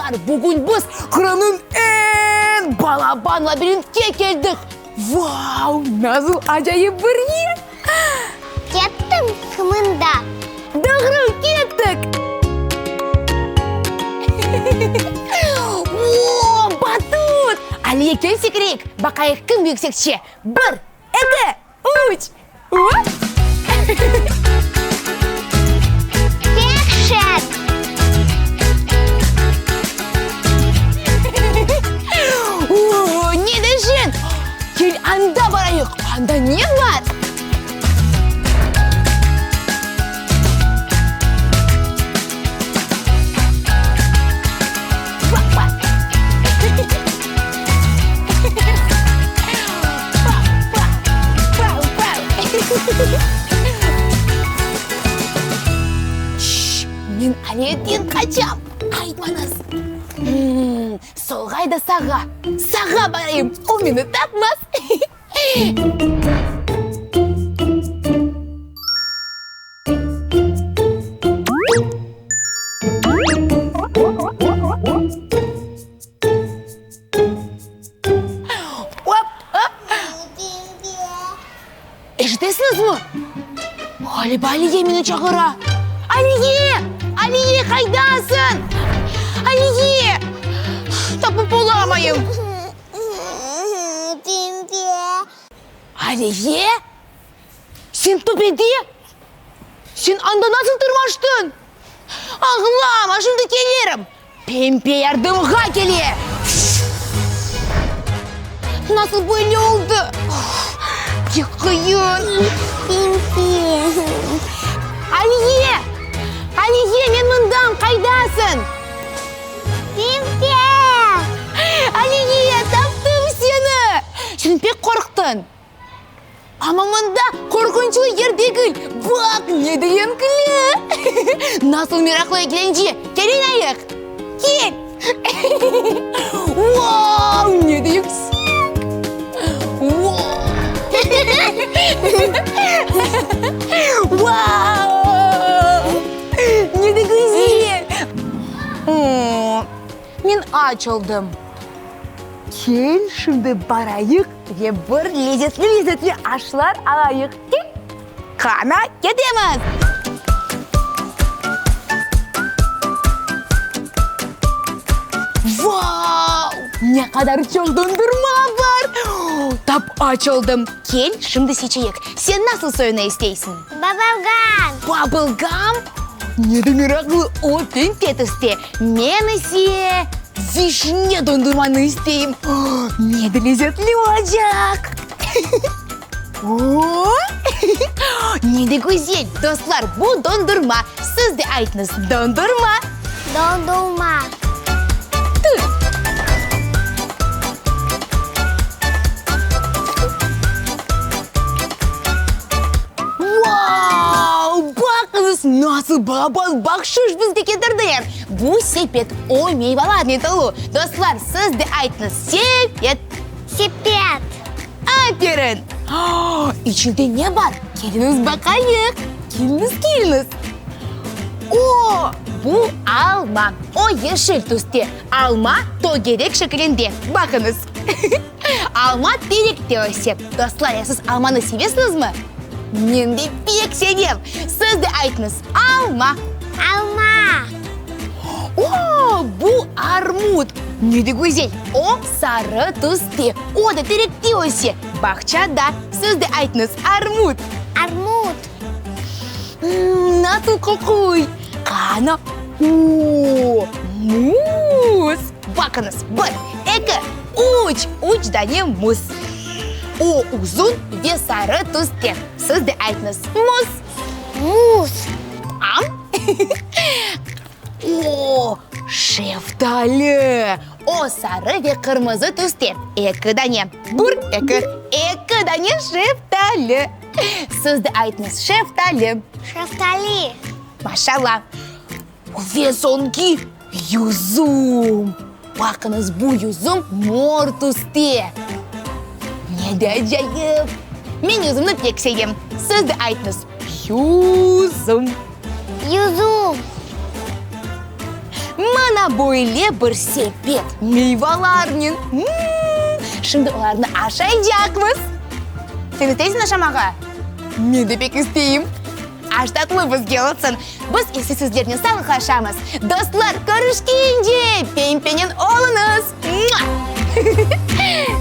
Dostlar, bugün biz Qırımnıñ eñ balaban labirintke keldik. Vau, nasıl acayip bir yer! Kettim mında. Doğru, kettik! O, batut! Aliye, kel sekireyik, baqayıq kim yüksekçe. Bir, eki, üç, hop! Pek şen! O, ne de şen! Kel anda barayıq, anda ne bar? Şşş, men Aliyeden qaçam, aytmañız. Solğa ya da sağğa? Sağğa barayım, o meni tapmaz. Eşitesiñizmi? Ğaliba Aliye meni çağıra. Aliye! Aliye, qaydasıñ? Aliye! Tapıp olamayım. Aliye? Sen töpede? Sen anda nasıl tırmaştıñ? Ağlama, şimdi kelirim. Pempe yardımğa kele. Nasıl böyle oldı? Pek qıyın. Pempe. Aliye! Aliye, men mındam, qaydasıñ? Pempe! Aliye, taptım seni! Sen pek qorqtıñ. Amma mında qorqunçlı yer degil. Baq, ne de renkli! Nasıl meraqlı eglence! Kel oynayıq! Kel! Vau, ne de yüksek! Vau! Vau! Ne de güzel! Men aç oldım. Kel, şimdi barayıq ve bir lezetli-lezetli aşlar alayıq. Kel! Qana, ketemiz! Vau! Ne qadar çoq dondurma bar! Tap aç oldım. Kel, şimdi seçeyik. Sen nasıl soyunı isteysiñ? Bubble-gum! Bubble-gum? Ne de meraqlı, o pempe tüste. Men ise vişne dondurmanı isteyim. Ne de lezetli olacaq! Ne de güzel! Dostlar, bu dondurma. Siz de aytıñız, dondurma! Dondurma! Tut! Vau! Baqıñız, nasıl balaban bahşış bizge ketirdiler! Bu sepet, o meyvalarnen tolu. Dostlar, siz de aytıñız, sepet! Sepet! Aferin! İçinde ne bar? Keliñiz baqayıq! Keliñiz, keliñiz! O, bu alma. O yeşil tüste. Alma tögerek şekilinde. Baqıñız! Alma terekte öse. Dostlar, ya siz almanı sevesiñizmi? Men de pek sevem. Siz de aytıñız, alma! Alma! O, bu armut! Ne de güzel! O, sarı tüste. O da terekte öse, bağçada. Siz de aytıñız, armut! Armut! Nasıl qoquy! Qana? O, muz! Baqıñız, bir, eki, üç, üç dane muz. O, uzun ve sarı tüste. Siz de aytıñız, muz! Muz! Am? O, şeftali! O, sarı ve qırmızı tüste. Eki dane. Bir, eki, eki dane şeftali. Siz de aytıñız, şeftali. Şeftali. Maşallah. Ve soñki, yüzüm. Baqıñız, bu yüzüm mor tüste. Ne de acayip! Men yüzümni pek sevem. Siz de aytıñız, yüzüm. Yüzüm. Mına böyle bir sepet meyvalarnen. Mmm! Şimdi olarnı aşaycaqmız. Sen isteysiñ aşamağa? Men de pek isteyim. Aş tatlı bizge olsun. Biz ise sizlernen sağlıqlaşamız. Dostlar, körüşkence! Pempenen oluñız! Mua!